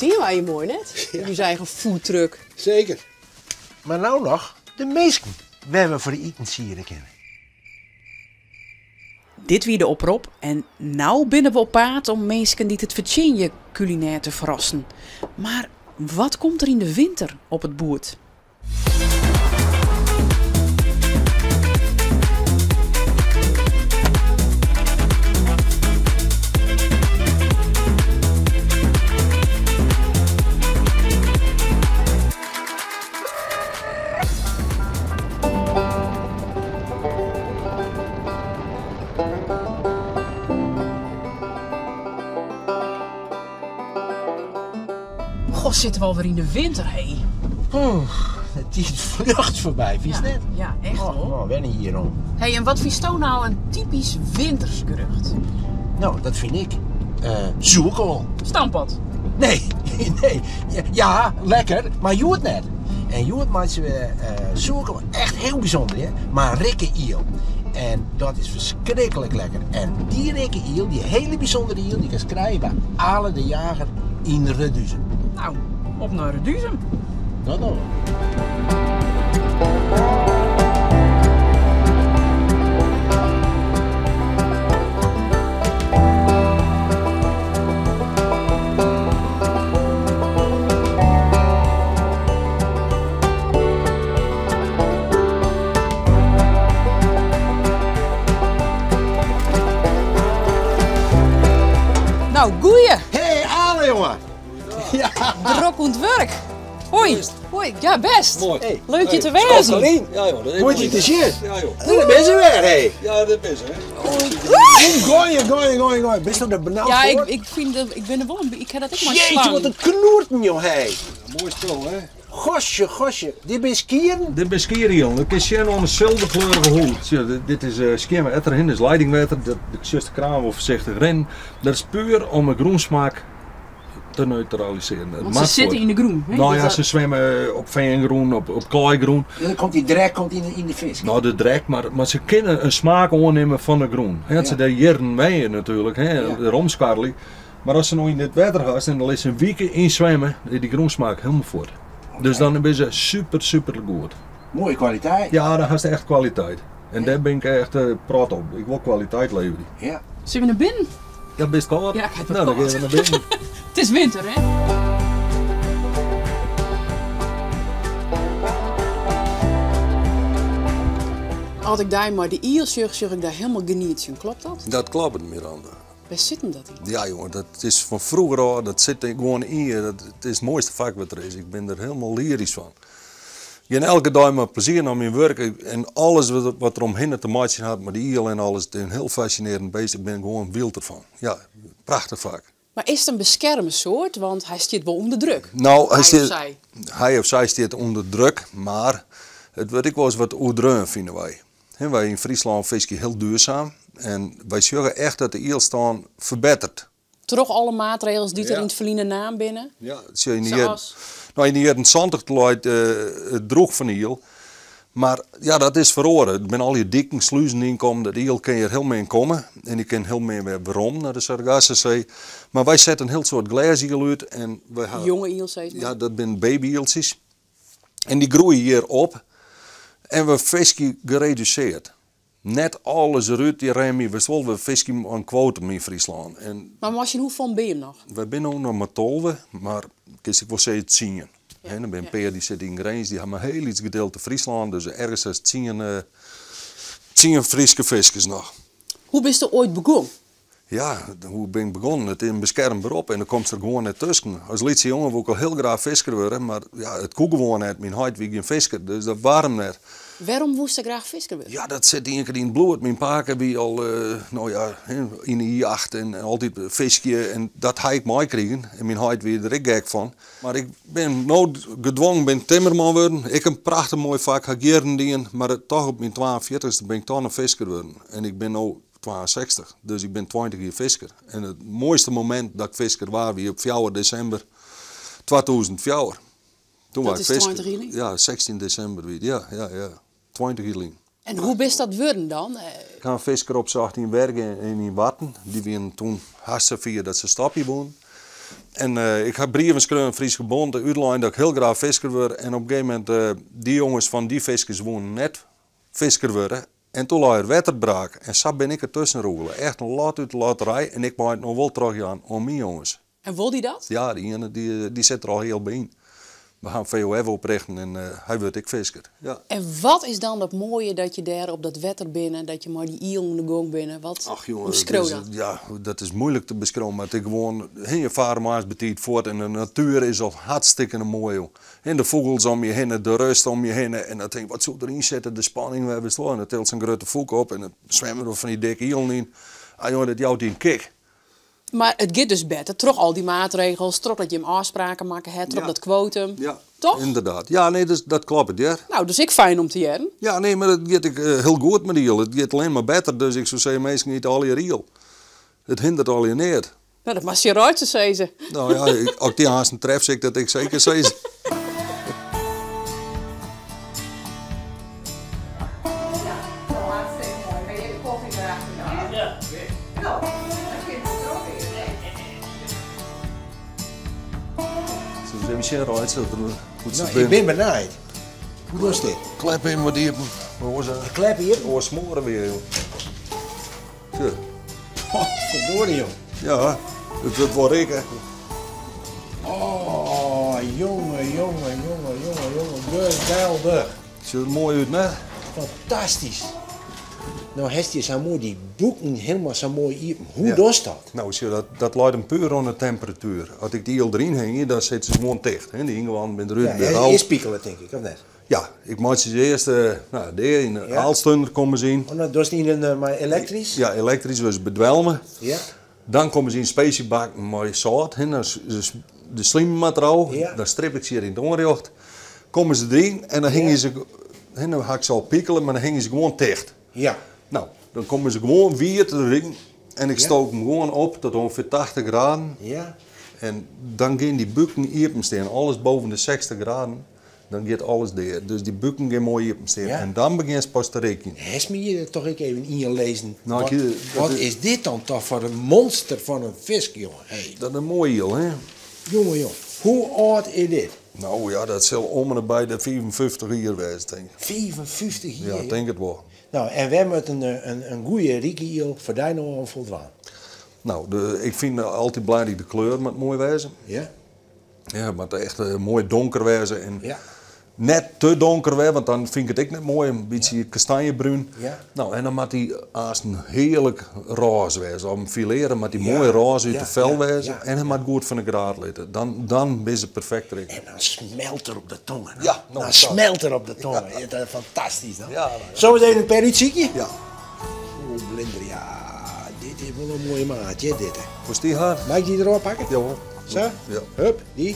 Stean wy hjir moai net? Yn ús eigen foodtruck. Seker. Mar no noch de minsken wêr't we foar iten siede kinne. Dit wie de oprop en no binne we op paad om minsken dy't it fertsjinje kulinêr te ferrassen. Mar wat komt der yn de winter op it boerd? Goh, sitte we alwer yn de winter, hé. De tiid fljocht foarby, fynst net? Ja, echt wol. Oh, wenne hjir om. Hé, en wat fynsto no in typysk wintersk gerjocht? No, dat fyn ik soerkoal. Stamppot? Nee, nee. Ja, lekker, mar hjoed net. En hjoed meitsje we soerkoal echt hiel bysûnder, hear. Mei rikke iel. En dat is ferskriklik lekker. En dy rikke iel, dy hiele bysûndere iel, dy kinst krije by Ale de Jager yn Reduzum. No, op nei Reduzum. Dat dogge we. No, goeie! Hey, Ale jonge! Ja. Drok oan it wurk. Hoi. Hoi, ja bêst. Moai. Hey. Leuk je te wêzen. Ja joh, dat is Moai dy te sjen. Ja joh. Dêr binne se wer, hé. Ja, dêr binne se. Goaie, goaie, goaie, goaie. Bist der benaud Ja, foar? ik fyn de, ik bin der wol in, ik ha dat ek mei Jeetje, slangen. wat in knoerten, joh, hé. Moai spul, hè? Gosje, gosje, dit binne skieren? Dit binne skierielen. Dat kinst sjen oan de sulverkleurige hûd. Sjoch, dit is skjin wetter, dit is leidingwetter. Dat sjochst de kraan wol foarsichtich rinnen. Dat is puer om de grûnsmaak te neutralisearjen. Want se sitte yn de grûn. Hè? No ja, se swimme op feangrûn, op klaaigrûn. Ja, dan komt dy drek komt yn de fisk. No, de drek, mar se kinne in smaak oannimme fan de grûn. Hè, as se dêr jierren wenje natuerlik, hè, de romskarrelje. Mar as se no yn dit wetter hast en der lit se in wike yn swimme, is dy grûnsmaak hielendal fuort. Dus dan binne se super, super goed. Moaie kwaliteit. Ja, dan hast echt kwaliteit. En dêr bin ik echt prot op. Ik wol kwaliteit leverje. Ja. Sille we nei binnen? Ja, bist kâld? Ja, ik ha it wat Nou, dan kâld. gean we nei binnen. It is winter, hè? As ik dy mei de iel sjoch, sjoch ik dy hielendal genietsjen. Kloppet dat? Dat kloppet, Miranda. Wêr sit him dat yn? Ja, jonge, dat is fan froeger ôf, dat sit gewoan yn je. Dat it is it moaiste fak wat der is. Ik bin der hielendal lyrysk fan. Ik gean elke dei mei plezier nei myn wurk en alles wat der omhinne te meitsjen hat mei de iel en alles, it is in hiel fascinearjend beest. Ik bin gewoan wyld derfan. Ja, prachtich fak. Mar is it in beskerme soart? Want hy stiet wol ûnder druk. No, hy Hy of stiet, sy. hy of sy stiet ûnder druk, mar it wurdt ek wolris wat oerdreaun, fine wy. Wy yn Fryslân fiskje hiel duurzaam en wy sjogge echt dat de ielstân ferbetteret. Troch alle maatregels dy't der yn it ferline naam binne? Ja, sjoch, yn de Sa jierren, as? no, yn de jierren 70 leit it drûch fan de iel. Mar ja, dat is feroare. Der binne allegear diken, sluzen ynkommen. Dat iel kin hjir hiel min komme en dy kin hiel min wer werom nei de Sargassosee. Mar wy sette in hiel soad glêsiel út en wy ha Jonge iel, sis mar. Ja, dat binne baby-ieltsjes. En dy groeie hjir op en we fiskje gereduseerd. Net alles derút, dy remje, witst wol, we fiskje mei in kwotum yn Fryslân. En Mar mei syn hoefolle binne jim noch? Wy binne no noch mar 12, mar kinst ek wol sizze 10. Hè, der binne in pear dy sitte yn Grins, dy ha mar in hiel lyts gedeelte Fryslân, dus ergens hast 10 Fryske fiskers noch. Hoe bisto oait begûn? Ja, hoe bin ik begonnen? It is in beskermd berop en do komst der gewoan net tusken. As lytse jonge woe ik al hiel graach fisker wurde, mar ja, it koe gewoan net. Myn heit wie gjin fisker, dus dat waard him net. Wêrom woest sa graach fisker wurde? Ja, dat sit ien kear yn it bloed. Myn pake wie al, no ja, yn de jacht en altyd fiskje en dat ha ik meikrigen. En myn heit wie der ek gek fan. Mar ik bin no gedwongen bin timmerman wurden. Ek in prachtich moai fak, ha ik jierren dien. Mar toch op myn 42ste bin ik toch noch fisker wurden. En ik bin no 62, dus ik bin 20 jier fisker. En it moaiste momint dat ik fisker waard wie op fjouwer desimber 2004. Toen Dat waard ik is fisker. 20 jier lyn? Ja, 16 desimber wie it, ja, ja, ja. 20 jier lyn. En hoe bist dat wurden dan? Ik ha in fisker opsocht yn Wergea en yn Warten. Dy wienen toen hast safier dat se stopje woenen. En ik ha brieven skreaun Fryske Bond, útlein dat ik hiel graach fisker wurd. En op in gegeven momint, dy jonges fan dy fiskers woenen net fisker wurde. En toen lei er wetter braak. En sa bin ik er tusken rûgele. Echt in lot út de lotterij. En ik mei it no wol trochjaan oan myn jonges. En wol dy dat? Ja, dy iene dy sit der al hiel by yn. We ha in VOF oprichten en hy wurdt ek fisker. Ja. En wat is dan dat moaie dat je dêr op dat wetter binne, dat je mei dy iel oan de gong binne? Wat Ach jonge, omskriuw dat? Ja, dat is moeilik te beskriuwen, mar it is gewoan, hè, je fare moarns betiid fuort en de natuer is al hartstikke moai, jong. En de fûgels om je hinne, de rêst om je hinne. En dan tink ik, wat soe deryn sitte, de spanning, wêr witst wol. En dan tilt sa'n grutte fûk op en dan swimme der fan dy dikke ielen yn. Ah jonge, dat jout dy in kick. Mar it giet dus better troch al dy maatregels, trochdat jim ôfspraken makke ha, troch dat kwotum. Ja, Toch? Inderdaad. Ja, nee, dus, dat kloppet, hear. Nou, dus ek fijn om te hearren. Ja, nee, mar it giet ek hiel goed mei de iel. It giet allinne mar better, dus ik soe sizze, minsken ite allegear iel. It hindert allegear neat. Nou, dat moatst tsjin Reitse sizze. Nou ja, as ik dy aansten tref, sil ik dat ek seker sizze. Zullen we even sjen, Reitse, hoe't se Nou, ik bin benijd. Hoe dochst dit? Klep even wat iepen. De klep iepen? Oars smoare we, joh. Sjoch. Oh, verdorie, jong. Ja, it wurdt wol rikke. Oh, jonge, jonge, jonge, jonge, jonge, geweldich. Sjocht der moai út, ne? Fantastysk. No hast hjir sa moai dy bûken helemaal sa moai iepen. Hoe dochst dat? No, sjoch, dat leit him puer oan de temperatuer. As ik dy iel deryn hingje, dan sitte se gewoan ticht. Hè? De yngewanden binne derút. Ja, earst pikele, tink ik, of net? Ja, ik meitsje se earst, no, dea, yn de aalstunder komme se yn. Oh, no, dochst yn in, mei elektrysk? Ja, elektrysk, dus bedwelme. Ja. Dan komme se yn spesjebakken mei sâlt, hè, dan de slym moat derôf, dan strip ik se hjir yn it oanrjocht. Komme se deryn en dan hingje se, hè, dan ha ik se al pikele, mar dan hingje se gewoan ticht. Ja. No, dan komme se gewoan wiet deryn en ik stook 'm gewoan op tot ûngefear 80 graden. Ja. En dan gean dy buken iepen stean, alles boven de 60 graden. Dan giet alles dea. Dus dy buken gean moai iepen stean. En dan begjinst pas te rikjen. Hast my hjir toch ek even ien lizzen? Nou, ik hie, Wat is dit dan toch foar in monster fan in fisk, jonge? Hey. Dat is in moai iel, hè? Jonge, jong. Hoe âld is dit? Nou ja, dat sil om en by de 55 jier wêze, tink ik. 55 jier? Ja, tink it wol. Nou, en wêr moat in goede rike iel foar dy no oan foldwaan? Nou, ik fyn altyd belangryk de kleur moat moai wêze. Ja. Ja, it moat echt moai donker wêze en net te donker wer, want dan fyn ik it ek net moai, in bytsje kastanjebrún. No, en dan moat dy aansten hearlik rôze wêze. Om filearen moat dy moai rôze út de fel wêze en hy moat goed fan de graad litte. Dan binne se perfekt rikke. En dan smelt er op de tonge. Ja, no, Dan dat. smelt er op de tonge. Ja, dat is fantastysk, no. Ja, no ja. Sille we ris even in pear útsykje? Ja. Oeh, blinder, ja, dit is wol in moaie maat, hear, dit. Wolst dy ha? Mei ik dy derôf pakke? Jawol. Sa? Ja. Hup, dy.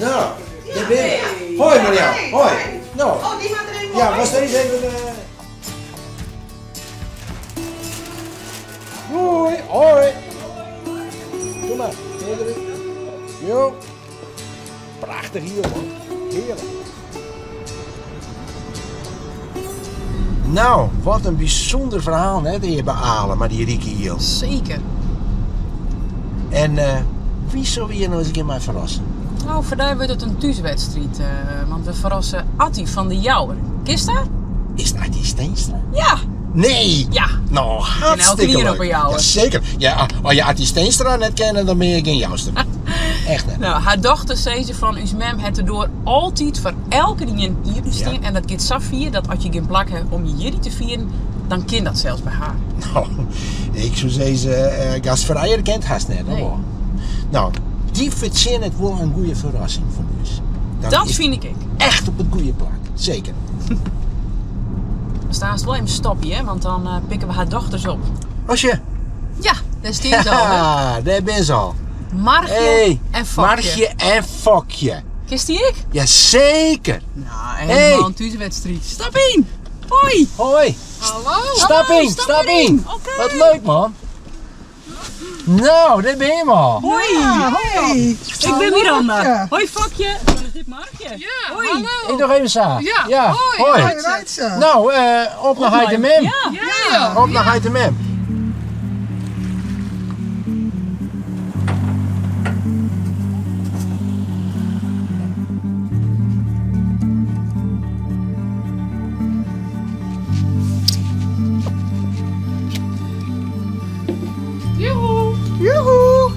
Nou, dêr binne we. Hoi Marjan, hoi. No. Oh, dy moat der even Ja, mei. wolst deze even... Hoi, hoi. Doe mar. Jo. Prachtich iel, man. Hearlik. Nou, wat in bysûnder ferhaal, net, hjir by Ale mei dy rike iel. Seker. En wie sille we hjir no ris in kear mei ferrasse? Nou, foar dy wurdt it in thúswedstriid, want we ferrasse Attie fan de Jouwer. Kenst har? Is it Attie Steenstra? Ja! Nee! Ja! Nou, hartstikke Ken elkenien leuk. op 'e Jouwer. Ja, seker. Ja, as je Attie Steenstra net kenne, dan bin je gjin Jouster. Echt net. Nou, har dochter sizze fan ús mem hat de doar altyd foar elkenien iepen stean. Ja. En dat giet sa fier dat as je gjin plak ha om je jierdei te fieren, dan kin dat sels by har. Nou, ik soe sizze, gastfrijer kin it hast net, Nee. hoor. Nou, dy fertsjinnet wol in goede ferrassing fan ús. Dan Dat is fyn ik ek. Echt op it goede plak, seker. We staan wel even stoppen, hè, want dan pikken we haar dochters op. Osje. Ja, daar staan ze al, hè. Ja, daar ben ze al. Margje Hey, en Fokje. Margje en Fokje. Kenst dy ek? Jazeker. Nou, helemaal Hey. een thuiswedstrijd. Stap in. Hoi. Hoi. Hallo. Stap Hallo, in, stap stap maar in. in. Oké. Wat leuk, man. Nou, daar ben je al. Hoi. Hoi. Ik ben Miranda. Hoi Fokje. Dan is dit Margje. Ja, Hoi. hallo. Ik nog even zo. Ja, ja. hoi. Hoi, Reitse. Nou, op naar Heit en Mem. Ja. Ja. Op naar Heit en Mem. Joehoe. Joehoe.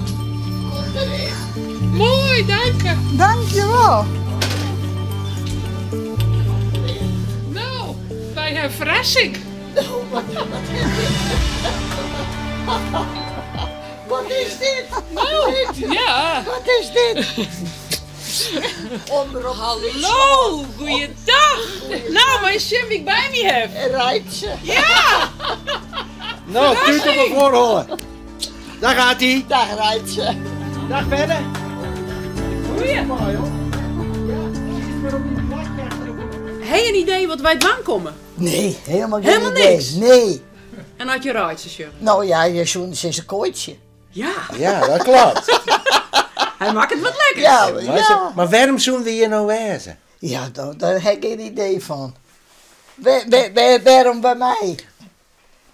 Mooi, dank je. Dankjewel. Nou, wij hebben verrassing. Wat is dit? Nou, ja. Wat is dit? Omroep Hallo, goeiedag. Nou, maar eens zien wie ik bij me heb. Rijdt ze. Ja! Nou, tuut op mijn voorhollen. Daar gaat hij. Dag rijdt ze. Dag verder. Goeie. Mooi hoor. Heb je een idee wat wij dwang komen? Nee, helemaal geen Helemaal idee. niks? Nee. En had je raadsje? Nou ja, je zoen is een kooitje. Ja, Ja, dat klopt. hij maakt het wat lekker. Ja, Maar, ja. maar waarom zouden we hier nou wezen? Ja, daar heb ik geen idee van. Waarom bij mij?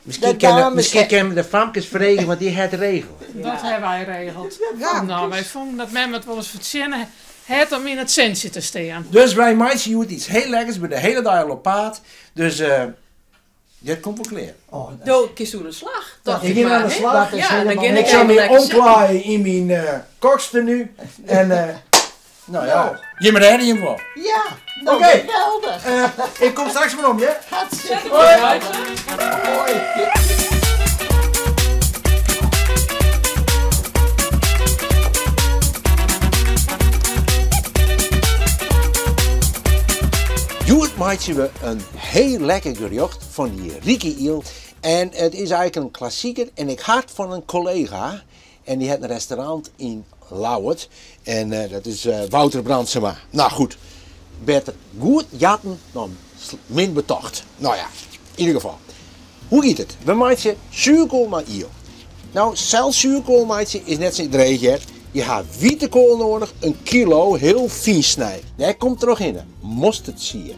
Misschien De kunnen dames misschien he- kunnen de famkes vragen wat die het regelen. Dat hebben wij geregeld. Ja. Nou, wij vonden dat men het wel eens verzinnen het om in het centje te staan. Dus wij meisje je iets heel lekkers bij de hele dag al op paard. Dus dit komt wel klaar. Oh, dat, Do, kies toen een slag. Dacht Ik ging maar, aan de hè? slag. dat is Ja, dan helemaal ken Ik ik zal even me lekker zitten. omklaaien in mijn kokstenu. En nou ja, je maar ready hem wel. Ja, nou Oké. geweldig. Ik kom straks maar om, ja? Hartstikke Hoi. mooi. Joert maakten we een heel lekker gerecht van die rieke iel. En het is eigenlijk een klassieker. En ik had van een collega. En die had een restaurant in Lauwert. En dat is Wouter Brandsema. Nou goed, beter goed jatten dan min betocht. Nou ja, in ieder geval. Hoe gaat het? We maken zuurkool met iel. Nou, zelf zuurkool maken is net zo dreig, hè. Je hebt witte kool nodig, een kilo, heel fijn snijden. Daar komt er nog in, mosterdsier,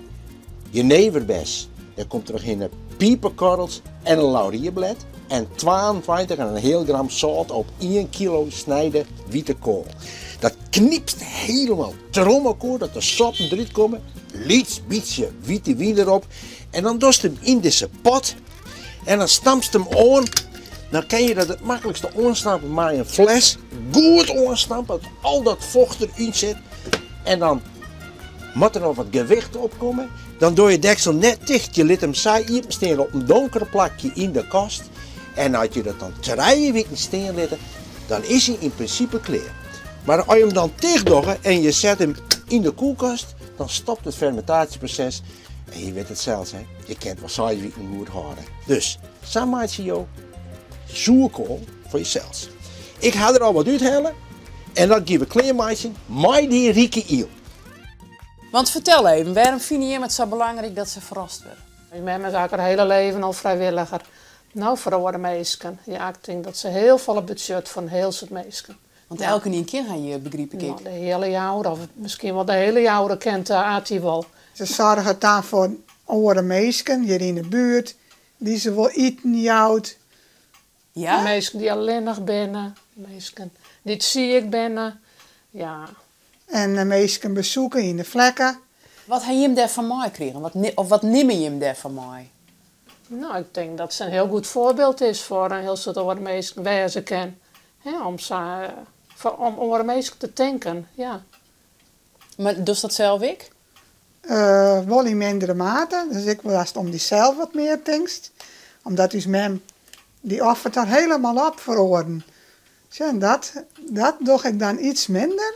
jeneverbes. Daar komt er nog in pieperkorrels en een laurierblad. En 22 en een heel gram zout op 1 kilo snijden witte kool. Dat knipt helemaal trom elkaar, dat de soppen eruit komen. Liets beetje witte wien erop. En dan dorst hem in deze pot. En dan stampst hem aan. Dan kan je dat het makkelijkste onstampen maar een fles. Goed onstampen, dat al dat vocht erin zit. En dan moet er nog wat gewicht op komen. Dan doe je deksel net dicht. Je liet hem saai staan op een donker plakje in de kast. En als je dat dan 3 weken staan laat, dan is hij in principe klaar. Maar als je hem dan dicht doet en je zet hem in de koelkast, dan stopt het fermentatieproces. En je weet het zelfs, hè? Je kent wel 6 weken goed houden. Dus, samen zuurkool voor jezelf. Ik ga er al wat uithalen en dan geef ik kleermaatje met die rieke iel. Want vertel even, waarom vind je het zo belangrijk dat ze verrast worden? Mijn mama is eigenlijk haar hele leven al vrijwilliger. Nou, voor de meisken. Ja, ik denk dat ze heel veel budget van heel soort meisken. Want elke een keer ga je begreep ik. Nou, de hele jaar, of misschien wel de hele jaar kent Ati wel. Ze zorgen dan voor oude meisken hier in de buurt, die ze wel eten jouwt. Ja? Meisken die alleen nog binnen, meisken die het ziek binnen. Ja. En de meisken bezoeken in de vlekken. Wat heb je hem daar van mij gekregen? Of wat neem je hem daar van mij? Nou, ik denk dat ze een heel goed voorbeeld is voor een heel soort oude meisken waar ze ken. Ja, om oude meisken te tanken, ja. Maar doet dat zelf ik? Wel in mindere mate, dus ik wil als het om die zelf wat meer denkst. Omdat dus mem die offert daar helemaal op voor oren. Tja, en dat doe ik dan iets minder.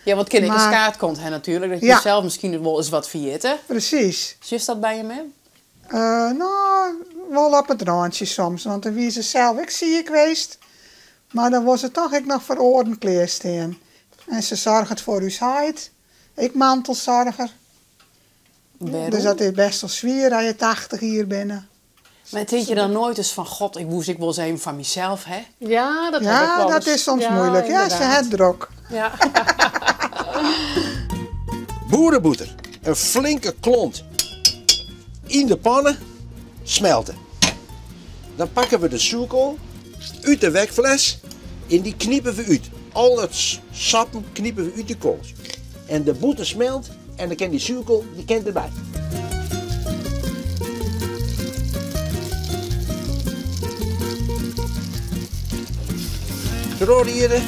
Ja, want kind ik een Maar skaat komt hè, natuurlijk, dat je Ja. zelf misschien wel eens wat verjitten. Precies. Is dat bij je mem? Nou, wel op het randje soms, want dan wie ze zelf ik zie ik geweest. Maar dan was het toch ik nog voor oren kleersteen. En ze zorgt voor uw huid. Ik mantelzorger. Waarom? Dus dat is best wel zwier als je 80 hier binnen. Maar denk je dan nooit eens van, god, ik moest ik wel eens even van mezelf, hè? Ja, dat heb ik Ja, wel dat eens. is soms Ja, moeilijk. Ja, ze inderdaad. het druk. Ja. Boerenboter, een flinke klont in de pannen, smelten. Dan pakken we de zuurkool uit de wekfles en die kniepen we uit. Al het sappen kniepen we uit de kool. En de boter smelt en dan kan die zuurkool, die kent erbij. Trochriede.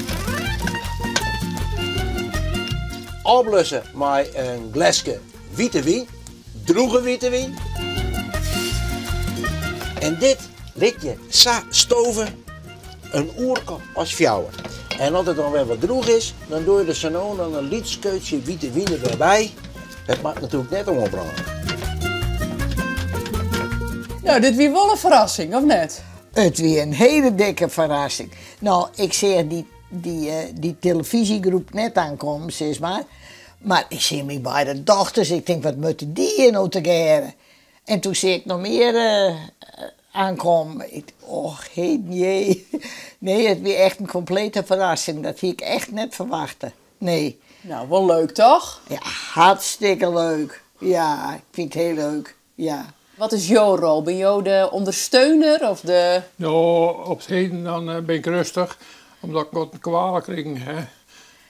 Oplosse mei in gleske wite wyn, drûge wite wyn. En dit lit je sa stove in oerke as fjouwer. En as it dan wer wat drûch is, dan doe je der sa no en dan in lyts skeutsje wite wyn der wer by. It moat natuerlik net oanbrâne. No, dit wie wol in ferrassing, of net? It wie in hiele dikke ferrassing. No, ik seach dy, dy, dy telefyzjegroep net oankommen, sis mar. Mar ik seach myn beide dochters, ik tink, wat moatte dy hjir no tegearre? En toen seach ik noch mear oankommen. Ik, och, heden jee. Nee, it wie echt in komplete ferrassing. Dat hie ik echt net ferwachte. Nee. No, wol leuk toch? Ja, hartstikke leuk. Ja, ik fyn it hiel leuk. Ja. Wat is jo rol? Binne jo de ûndersteuner of de. No, op 't heden dan bin ik rêstich, omdat ik wat in kwale krigen ha.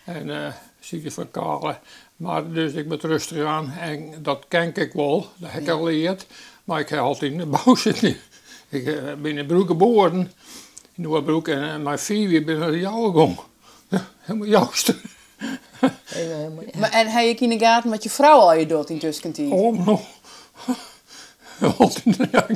En sykte fan kale. Mar dus ik moat rêstich oan en dat ken ik wol, dat ha ik al leard. Mar ik ha altyd yn de bou sitten. Ik bin yn Broek geboren, yn Noardbroek, en mei 5 jier bin ik nei de Jouwer gong. Helemaal Jouster. Mar en ha je ek yn de gaten wat je frou allegear docht yn tuskentiid? Oh, no. Altyd ja,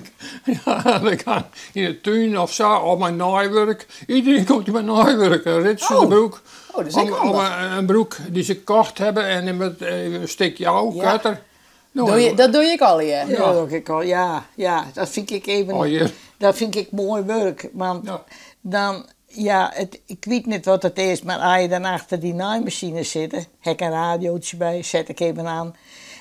yn de tún of sa, of mei naaiwurk. Iedereen komt mei naaiwurk, in rits yn de broek. Oh, dat is ek Om handich. in broek dy't se kocht hawwe en met even in stik jou, koarter. Dat doe je ek allegear? Ja, dat doe ik al, ja. Ja, dat fyn ik even, Oh, hjir. dat fyn ik moai wurk. Want dan, ja, it, ik wit net wat it is, mar as je dan achter dy naaimasine sitte, ha ik in radiootje by, set ik even oan.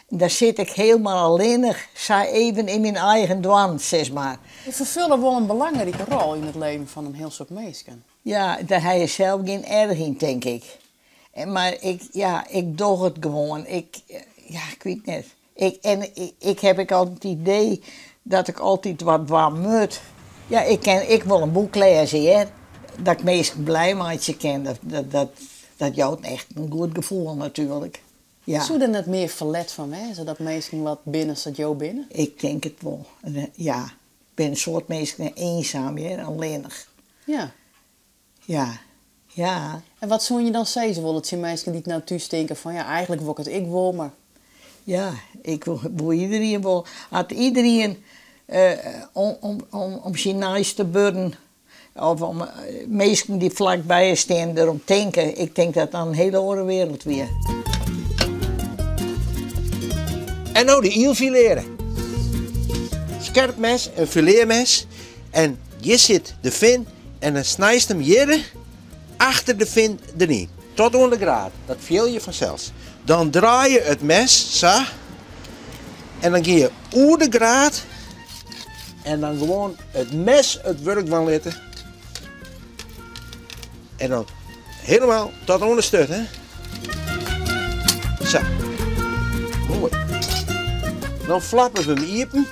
Dan sit ik hielendal allinnich, sa even yn myn eigen dwaan, sis mar. Je ferfulle wol in belangrike rol yn it leven fan in hiel soad minsken. Ja, dêr ha je sels gjin erch yn, tink ik. Mar ik, ja, ik doch it gewoan. Ik, ja, ik wit net. Ik, en ik ha ek altyd it idee dat ik altyd wat dwaan moat. Ja, ik kin ek wol in boek lêze, hear. Dat ik minsken blij meitsje kin, dat, dat, dat, dat jout echt in goed gefoel natuerlik. Ja. Soe der net mear ferlet fan wêze dat minsken wat binne sa't jo binne? Ik tink it wol, ja. Der binne in soad minsken iensum, hear, allinnich. Ja. Ja, ja. En wat soene je dan sizze wolle tsjin minsken dy't no thús tinke fan ja, eigentlik wol ik it ek wol, mar. Ja, ik wol iederien wol. As iederien om syn neiste buorren of om minsken dy't flakby je stean derom tinke, ik tink dat dan in hiele oare wereld wie. En no de iel fileare. Skerp mes, in filearmes. En hjir sit de fin en dan snijst him hjirre achter de fin deryn. Tot oan de graat, dat fiel je fansels. Dan draai je it mes sa en dan gean je oer de graat en dan gewoan it mes it wurk dwaan litte. En dan helemaal tot oan de sturt, hè. Sa. Moai. Dan flappe we him iepen.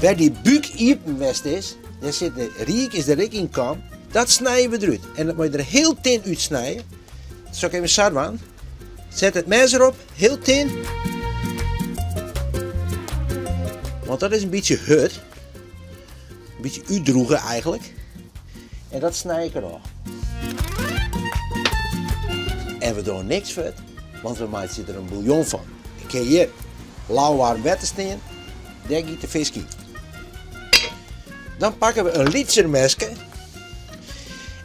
Wêr dy búk iepen west is, dêr sit de riik is der ek yn kaam. Dat snije we derút. En dat moat je der hiel tin útsnije. Dat sil ik even sa dwaan. Set it mes derop, hiel tin. Want dat is in bytsje hurd. In bytsje útdrûge eigentlik. En dat snij ik derôf. En we dogge niks fuort, want we meitsje der in bûljon fan. Ik ha hjir lauwaarm wetter stean, dêr giet de fisk yn. Dan pakke we in lytser meske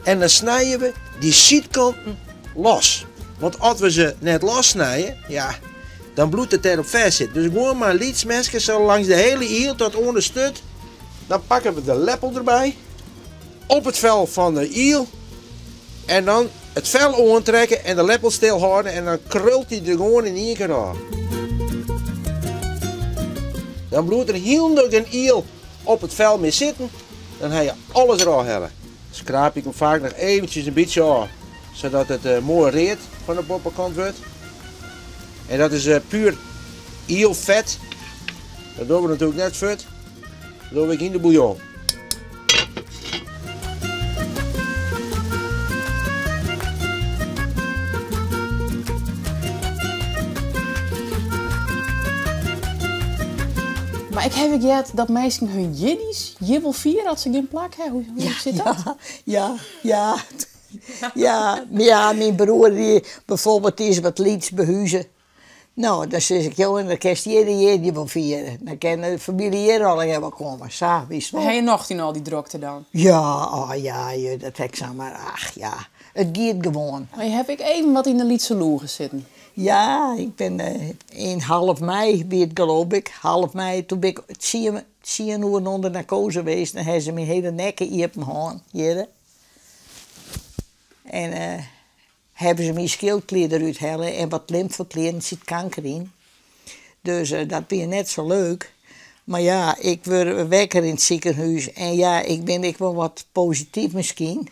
en dan snije we dy sydkanten los. Want as we se net los snije, ja, dan bliuwt it dêrop fêstsitten. Dus gewoan mei in lyts meske sa langs de hiele iel tot oan de sturt. Dan pakke we de leppel derby, op it fel fan de iel en dan it fel oantrekke en de leppel stilhâlde en dan krult dy der gewoan yn ien kear ôf. Dan bliuwt der hielendal gjin iel op it fel mear sitten, dan ha je alles derôf helle. Skraap ik him faak noch eventsjes in bytsje ôf, sadat it moai read fan de boppekant wurdt. En dat is puer ielfet. Dat dogge we natuerlik net fuort. Dat dogge we ek yn de bûljon. Mar ik haw ek heard dat minsken hun jierdeis hjir wol fiere as se gjin plak ha. Hoe sit dat? Ja, ja, ja. Ja, myn broer dy bijvoorbeeld dy is wat lyts behuze. No, dan sis ik, jo, en dan kinst hjir de jierdei wol fiere. Dan kin de famylje hjir allegear wol komme. Sa, witst wol. Ha je nocht yn al dy drokte dan? Ja, oh ja, ju, dat ha ik samar, ach ja. It giet gewoan. Mar je hawwe ek even wat yn de lytse loege sitten. Ja, ik bin yn half mei wie it geloof ik, half mei, toen bin ik tsien oeren ûnder narkoaze west en hawwe se myn hiele nekke iepen hân hjirre. En hawwe se myn skyldklier derút helle en wat lymfeklieren, sit kanker yn. Dus dat wie net sa leuk. Mar ja, ik wurd wekker yn it sikehûs en ja, ik bin ek wol wat posityf miskien.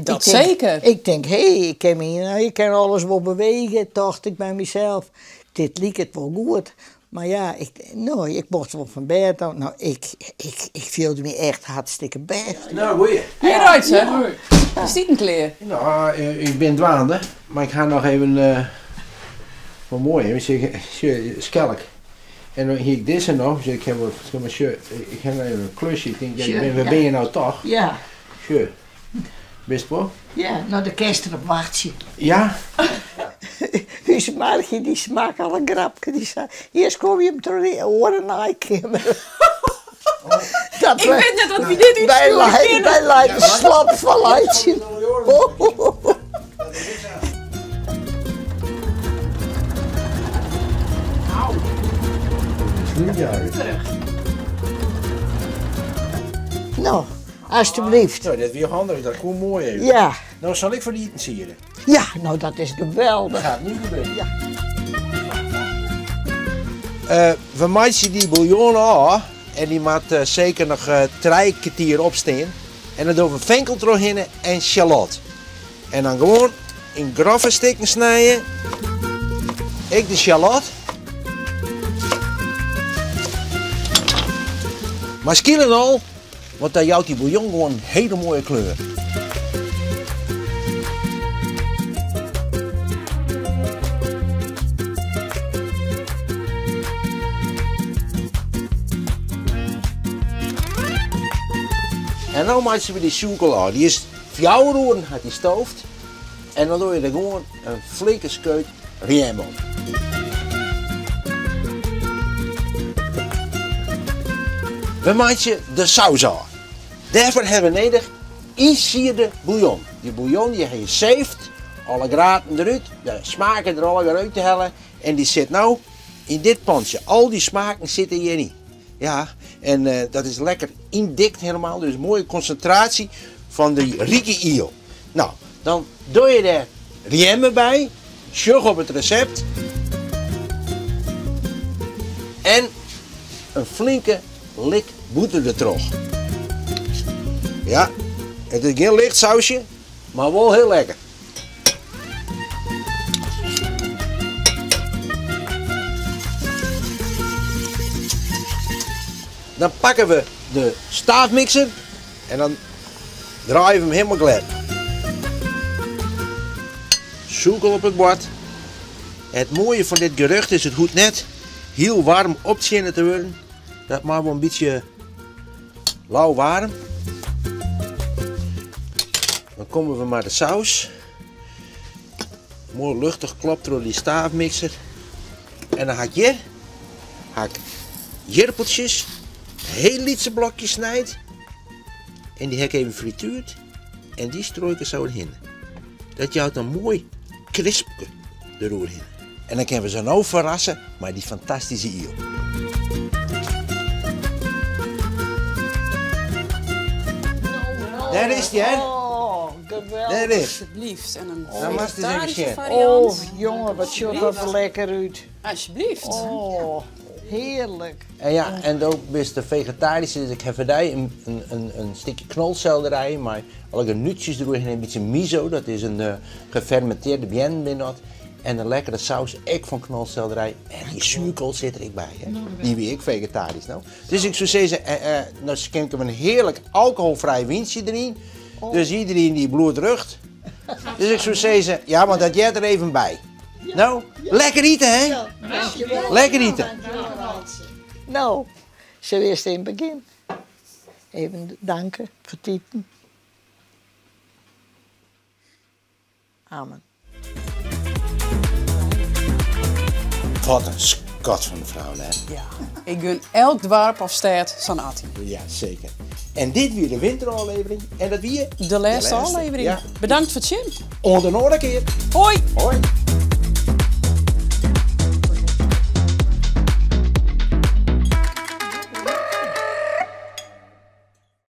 Dat seker. Ik tink, hé, ik kin my, ik kin alles wol bewege, tocht ik by mysels. Dit liket wol goed. Mar ja, ik, no, ik mocht wol fan bêd ôf. No, ik, ik, ik fielde my echt hartstikke bêst. No, goeie. Hej Reitse, is it iten klear? No, ik bin dwaande, mar ik ha noch even wat moai, skelk. En dan hie ik dizze noch, dus ik ha wat, sjoch, ik ha noch even in klusje. Ik tink, ja, wêr binne je no toch? Ja. Sjoch, witst wol? Ja, no dêr kinst derop wachtsje. Ja? Us Margje dy makke al in grapke, dy sei, earst komme jim troch de oare naaikeamer. Dat ik wit net oft wy dit útstjoere kinne. Wy leinen slap fan laitsjen. No, alstublieft. No, dit wie handich, dat koe moai even. Ja. No sil ik foar dy iten siede. Ja, no dat is geweldich. Dat gaat nu gebeuren. Ja. We meitsje dy bouillon ôf en dy moat seker noch trije kertier opstean. En dan dogge we finkel trochhinne en sjalot. En dan gewoan yn groffe stikken snije. Ek de sjalot. Mei skyl en al, want dan jout dy bouillon gewoan in hiele moaie kleur. En no meitsje we dy soerkoal ôf. Dy is fjouwer oeren hat dy stoofd en dan doe je der gewoan in flinke skeut rjem op. We meitsje de saus ôf. Dêrfoar hawwe we nedich ynsierde bouillon. Dy bouillon dy ha je seefd, alle graten derút, de smaken der allegear út te helle en dy sit no yn dit pantsje. Al dy smaken sitte hjiryn. Ja, en dat is lekker yndikt helemaal, dus moaie konsintraasje fan dy rike iel. No, dan doe je dêr rjemme by, sjoch op it resept. En in flinke lik bûter dertroch. Ja, it is gjin licht sausje, mar wol hiel lekker. Dan pakke we de staafmixer en dan draaie we him hielendal glêd. Sûkel op it board. It moaie fan dit gerjocht is, it hoecht net hiel waarm optsjinne te wurden. Dat mei wol in bytsje lau waarm. Dan komme we mei de saus. Moai luchtich klopt troch dy staafmixer. En dan ha ik hjir ha ik jirpeltsjes, hiel lytse blokjes snijd. En dy ha ik even frituerd. En dy strooi ik der sa oerhinne. Dat jout in moai krispke deroerhinne. En dan kinne we se no ferrasse mei dy fantastyske iel. Dêr is dy, hè? Oh, geweldig. Dêr is. Alsjeblieft. En in Dan moatst ris even vegetarische sjen. fariant. Oh, jonge, wat sjocht dat der lekker út. Alsjeblieft. Oh, hearlik. En ja, en do bist de fegetaryske, dus ik ha foar dy in stikje knolselderij mei allegear nútsjes deroerhinne en in bytsje miso, dat is in gefermentearde beannen binne dat. En in lekkere saus, ek fan knolselderij. En dy suerkoal sit der ek by, hè. Dy wie ek fegetarysk, no. Dus ik soe sizze, no skink ik him in hearlik alkoholfrij wyntsje deryn. Dus iederien dy bloedrucht. Dus ik soe sizze, ja, want dat heart der even by. No, lekker ite, hè? Lekker ite. No, Se wist yn it begjin. Even danke foar it iten. Amen. Wat in skat fan in frou, hè? Ja, ik gun elk doarp of stêd sa'n Attie. Ja, seker. En dit wie de winterôflevering en dat wie... De lêste ôflevering. Ja. Bedankt foar it sjen. Oant in oare kear. Hoi! Hoi!